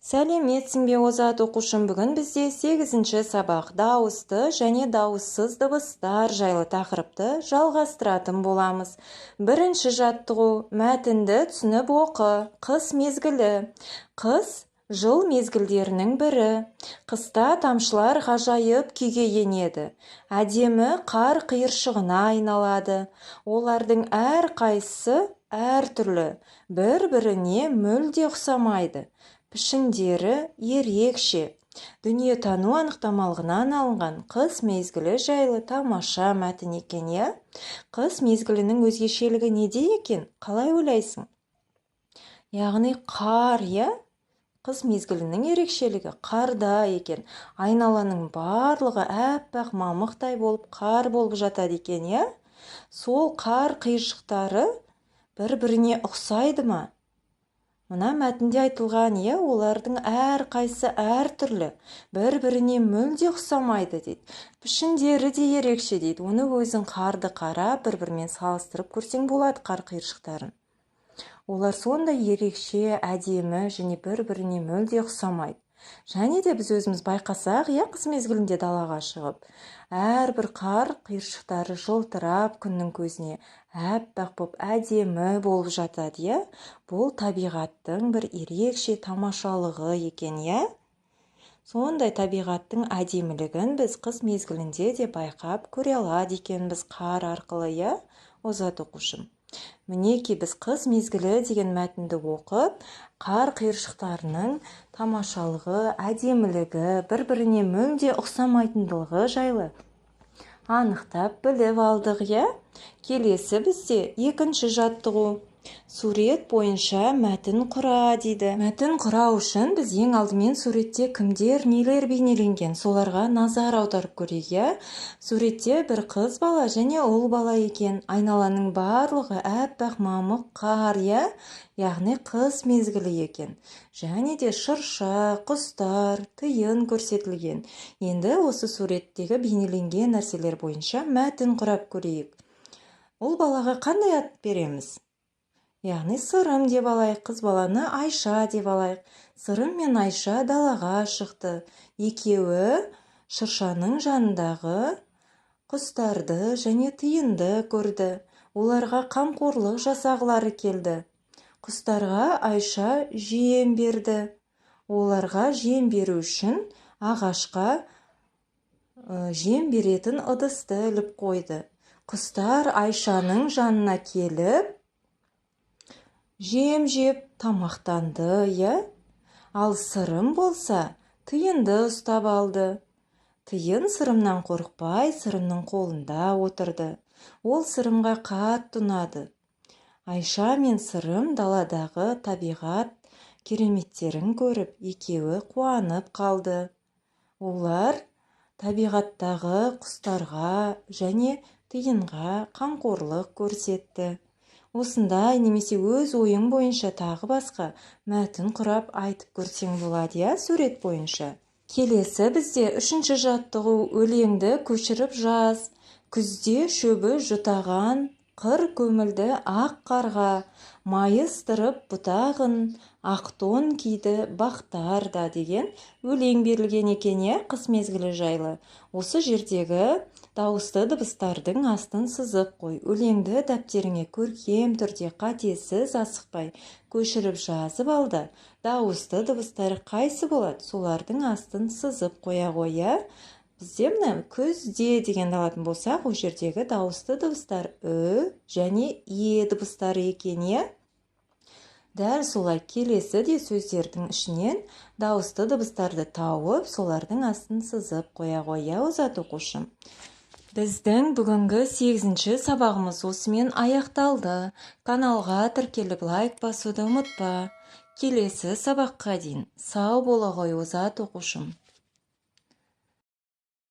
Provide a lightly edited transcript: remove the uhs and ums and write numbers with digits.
Сәлеметсің бе, озат оқушым! Бүгін бізде сегізінші сабақ, дауысты және дауыссыз дыбыстар жайлы тақырыпты жалғастыратын боламыз. Бірінші жаттығу: мәтінді түсініп оқы. Қыс мезгілі. Қыс – жыл мезгілдерінің бірі. Қыста тамшылар ғажайып күйге енеді, әдемі қар қиыршығына айналады. Олардың әрқайсысы әртүрлі, бір-біріне мүлде ұқсамайды, пішіндері ерекше. Дүниетану анықтамалығынан алынған қыс мезгілі жайлы тамаша мәтін екен, иә? Қыс мезгілінің өзгешелігі неде екен, қалай ойлайсың? Яғни қар, иә? Қыс мезгілінің ерекшелігі қарда екен. Айналаның барлығы аппақ мамықтай болып, қар болып жатады екен, иә? Сол қар қиыршықтары бір біріне ұқсайды ма? Мына мәтінде айтылған, иә, олардың әрқайсысы әртүрлі, бір-біріне мүлде ұқсамайды дейді, пішіндері де ерекше дейді. Оны өзің қарды қарап, бір-бірімен салыстырып көрсең болады қар қиыршықтарын. Олар сондай ерекше, әдемі және бір-біріне мүлде ұқсамайды. Және де біз өзіміз байқасақ, иә, қыс мезгілінде далаға шығып, әрбір қар қиыршықтары жылтырап, күннің көзіне аппақ болып, әдемі болып жатады, иә? Бұл табиғаттың бір ерекше тамашалығы екен, иә? Сондай табиғаттың әдемілігін біз қыс мезгілінде де байқап көре алады екенбіз қар арқылы, иә, озат оқушым? Мінекей, біз «Қыс мезгілі» деген мәтінді оқып, қар қиыршықтарының тамашалығы, әдемілігі, бір біріне мүлде ұқсамайтындығы жайлы анықтап біліп алдық, иә? Келесі бізде екінші жаттығу: сурет бойынша мәтін құра дейді. Мәтін құрау үшін біз ең алдымен суретте кімдер, нелер бейнеленген, соларға назар аударып көрейік, иә? Суретте бір қыз бала және ұл бала екен. Айналаның барлығы аппақ мамық қар, иә, яғни қыс мезгілі екен. Және де шырша, құстар, тиын көрсетілген. Енді осы суреттегі бейнеленген нәрселер бойынша мәтін құрап көрейік. Ұл балаға қандай ат береміз? Яғни Сырым деп алайық. Қыз баланы Айша деп алайық. Сырым мен Айша далаға шықты. Екеуі шыршаның жанындағы құстарды және тиынды көрді. Оларға қамқорлық жасағылары келді. Құстарға Айша жем берді. Оларға жем беру үшін ағашқа жем беретін ыдысты іліп қойды. Құстар Айшаның жанына келіп, жем жеп, тамақтанды, иә? Ал Сырым болса, тиынды ұстап алды. Тиын Сырымнан қорықпай, Сырымның қолында отырды. Ол Сырымға қатты ұнады. Айша мен Сырым даладағы табиғат кереметтерін көріп, екеуі қуанып қалды. Олар табиғаттағы құстарға және тиынға қамқорлық көрсетті. Осындай немесе өз ойың бойынша тағы басқа мәтін құрап, айтып көрсең болады, иә, сурет бойынша. Келесі бізде үшінші жаттығу: өлеңді көшіріп жаз. Күзде шөбі жұтаған, қыр көмілді ақ қарға, майыстырып бұтағын, ақ тон киді бақтар да деген өлең берілген екен, иә, қыс мезгілі жайлы. Осы жердегі дауысты дыбыстардың астын сызып қой. Өлеңді дәптеріңе көркем түрде, қатесіз, асықпай көшіріп жазып ал да, дауысты дыбыстары қайсы болады, солардың астын сызып қоя ғой, иә? Бізде мына «күзде» дегенді алатын болсақ, ол жердегі дауысты дыбыстар ү және е дыбыстары екен, иә? Дәл солай келесі де сөздердің ішінен дауысты дыбыстарды тауып, солардың астын сызып қоя ғой, иә, озат оқушым? Біздің бүгінгі сегізінші сабағымыз осымен аяқталды. Каналға тіркеліп, лайк басуды ұмытпа. Келесі сабаққа дейін сау бола ғой, озат оқушым.